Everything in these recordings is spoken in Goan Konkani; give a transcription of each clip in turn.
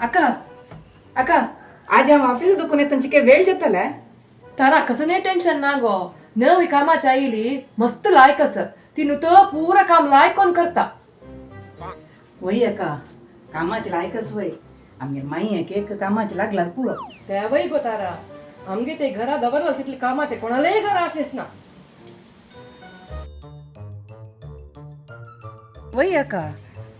अक्का अक्का आज हांव ऑफिस दुखून येताना चिके वेळ जाताले. तारा कसने टेन्शन ना गो. नवी कामाची आयली मस्त लायक आस ती नुतो पुरा काम लायक कोण करता. वय अक्का, कामाचे लायकच वय. आमगे माई एक एक कामाचे लागला पुरो. तेवय गो तारा, आमगे ते घरा दवरलं तितले कामाचे कोणालाही घरा अशेच ना. वय अक्का,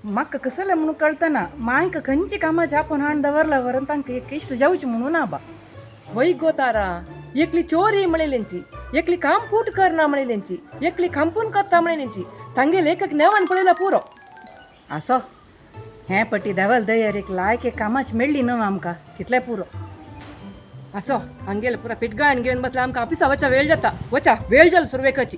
म्हाका कसले म्हणून कळतना मायक खंयची कामाचे आपण हाण दवरला वरण तांकां एक इश्ट जावची म्हणून ना बा. वय गो तारा, एकली चोरी म्हणलेंची, एकली काम फूट करना म्हणलेंची, एकली खांपून करता म्हणलेंची, तांगे लेखक नेवान पळयला पुरो. असो हें पटी धांवल दयर एक लायक एक कामाची मेळ्ळी न्हू आमकां तितलें पुरो. असो हांगेल पुरा पिटगाण घेवन बसला. आमकां ऑफिसा वचा वेळ जाता, वचा वेळ जाल सुरवेकाची.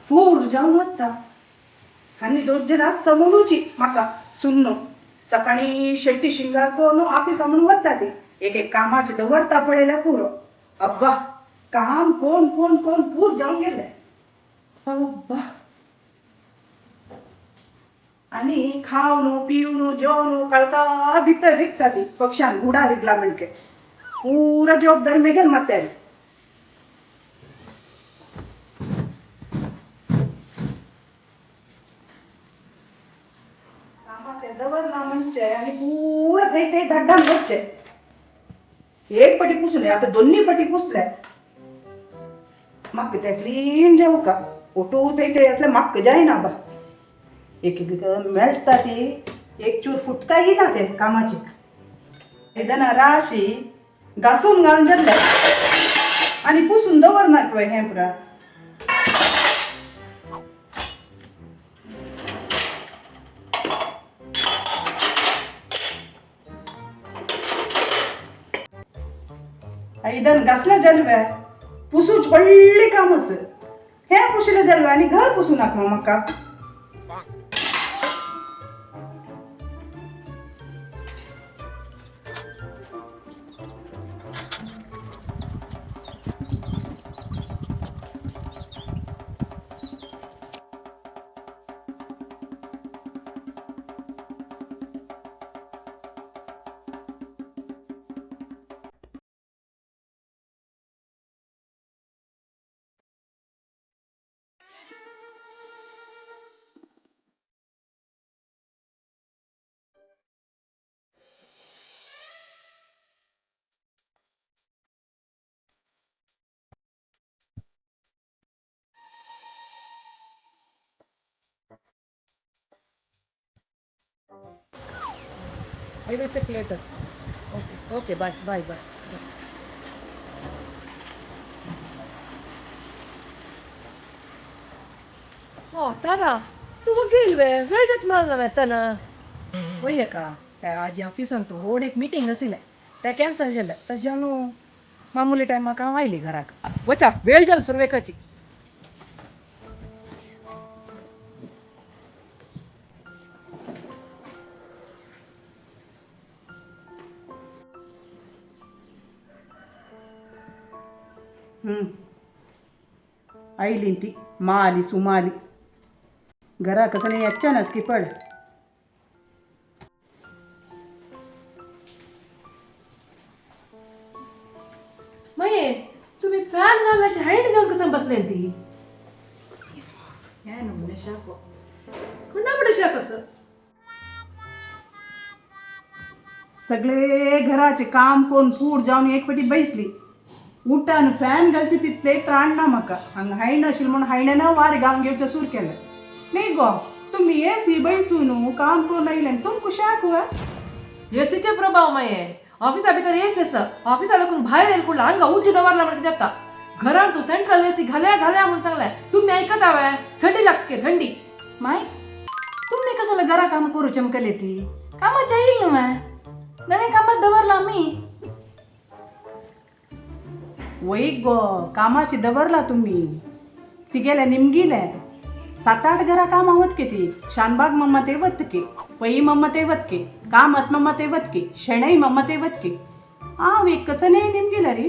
पूर जावन वता आनी दोन आसता म्हणूची म्हाका सुन्नो सकाळी शेट्टी शिंगार करून ऑफिसा म्हणून वता ती एक एक कामाचे दवरता पळयल्या पुरो. अब्बा, काम कोण कोण कोण पूर जावन गेले अब्बा. आनी खावन पिवन जेवन कळता भिकता विकता ती पक्षान गुडा रिगला म्हणके पुरा जबाबदारी मेगेल मात्यारी. कामाचे दवरला म्हणजे आणि पुरा थंय ते धड्डान वचचे. एक पटी पुसले, आता दोन्ही पटी पुसले. म्हाका ते क्लीन जावका ओटू थंय ते असले म्हाका जायना बा. एक एक मेळटा ती एक चूर फुटका येयना ते कामाची. येदना राशी घासून घालून जाल्ले आनी पुसून दवरना पळय हें पुरा. आयदन घासले जालवे पुसूच व्हडलें काम आसा. हें पुशिल्लें जालवे आनी घर पुसूं नाका म्हाका. I will check later. Okay, okay, bye, bye, bye. Oh, तारा, तूं वगील वे वेळ जाता मला येताना. वय अक्का, ते आज ऑफिसान तूं व्हड एक मिटींग आशिल्लें तें कॅन्सल जालें. तशें जावन मामुली टायमाक हांव आयली घराक. वचा वेळ जाल सुरवेकाची. आयली ती माली सुमाली घरा कसं नाही अचानक की पड. मये तुम्ही फॅन घालून अशी हँड घेऊन कसं बसले ती? हें न्हू शाको. कोणा बडे कसं. सगळे घराचे काम कोण पूर जावन एक पटी बैसली. उठान फॅन घालचे तितले त्राण ना म्हाका. हांगा हायण आशिल्लें म्हणून हायणेन वारें घालून घेवचें सूर केलें. न्ही गो, तुमी एसी बैसून काम करून आयले तुमकां शाक वा. एसीचे प्रभाव माये. ऑफिसा भितर एसी आसा, ऑफिसा लागून भायर येयल कुडला हांगा उज्ज दवरला म्हणून जाता. घरान तूं सेंट्रल एसी घाल्या घाल्या म्हणून सांगलाय, तुम्ही ऐकत हांवें. थंडी लागते थंडी. माय, तुमी कसं घरा काम करू चमकले ती कामाचे येईल न्हू. नवें कामात दवरला आमी. वय गो, कामाची दवरला तुमी. तिगेले निमगिले सात आठ घरा काम आवत के ती शानबाग मम्मा ते वतके, पै मम्मा ते वतके, कामत मम्मा ते वतके, शेणई मम्मा ते वतके. हांव एक कसं नाही निमगिले रे.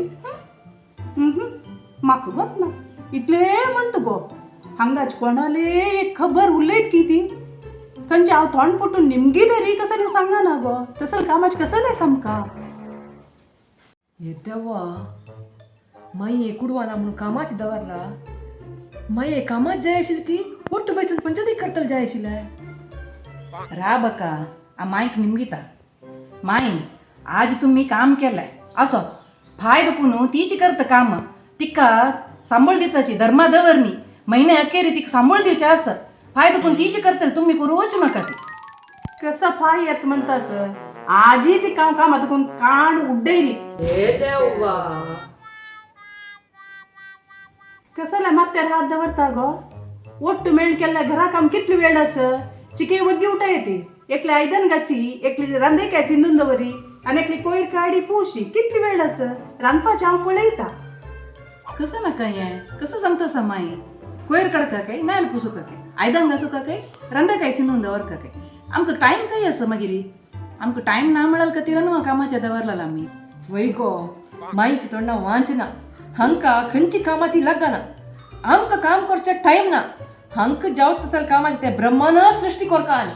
म्हाका वत ना इतले म्हणटा गो. हांगाच कोणाले एक खबर उलयत की ती खंयचे हांव तोंड पुटून निमगिले रे कसं सांगा ना गो. तसं कामाच कसं नाही कामका. हे देवा, माई कुडवाना म्हणून कामाच दवरला. माई कामात जाय आशिल्ली की ಒಟ್ಟು ಬಯಸದ ಪಂಚಾಯತಿ ಕರ್ತಲ್ जाय आशिल्लें. राबका आ माईक निमगिता. माई आज तुम्ही काम केलंय असो फाय दुखून तीच करता काम. तिका सांबळ दिताची धर्मा दवरणी महिने अखेरी तिका सांबळ दिवचे असं फाय दुखून तीच करतल, तुम्ही करू वचू नका ती. कसं फाय येत म्हणतास? आजी ती काम कामात कोण कान उड्डयली. हे देवा. कसं मात्यार हात दवरता गो? ಒಟ್ಟು ಮೇಳ್ಕೆಲ್ಲ घरा काम कितली वेळ अस चिके वग्गी उठा येते. एकली आयदन घाशी, एकली रांदे सिंधून दवरी आनी एकली कोयर काडी पुशी. कितली वेळ अस रांदपाचें हांव पळयता. कसं नका हें कसं सांगता माई? कोयर काडका काय, नायल पुसूका काय, आयदन घासूका काय, रांदा काय सिंधून दवरका काय, आमकां टायम काय असं मागीर? आमकां टायम ना म्हळ्यार खातीर न्हू कामाच्या दवरला आमी. वय गो, माईची तोंडा वांचना. हांका खंयची कामाची लागना. आमकां काम करचे टायम ना. हांकां जावत तसल कामाचे ते ब्रह्मान सृष्टी कोरका आनी.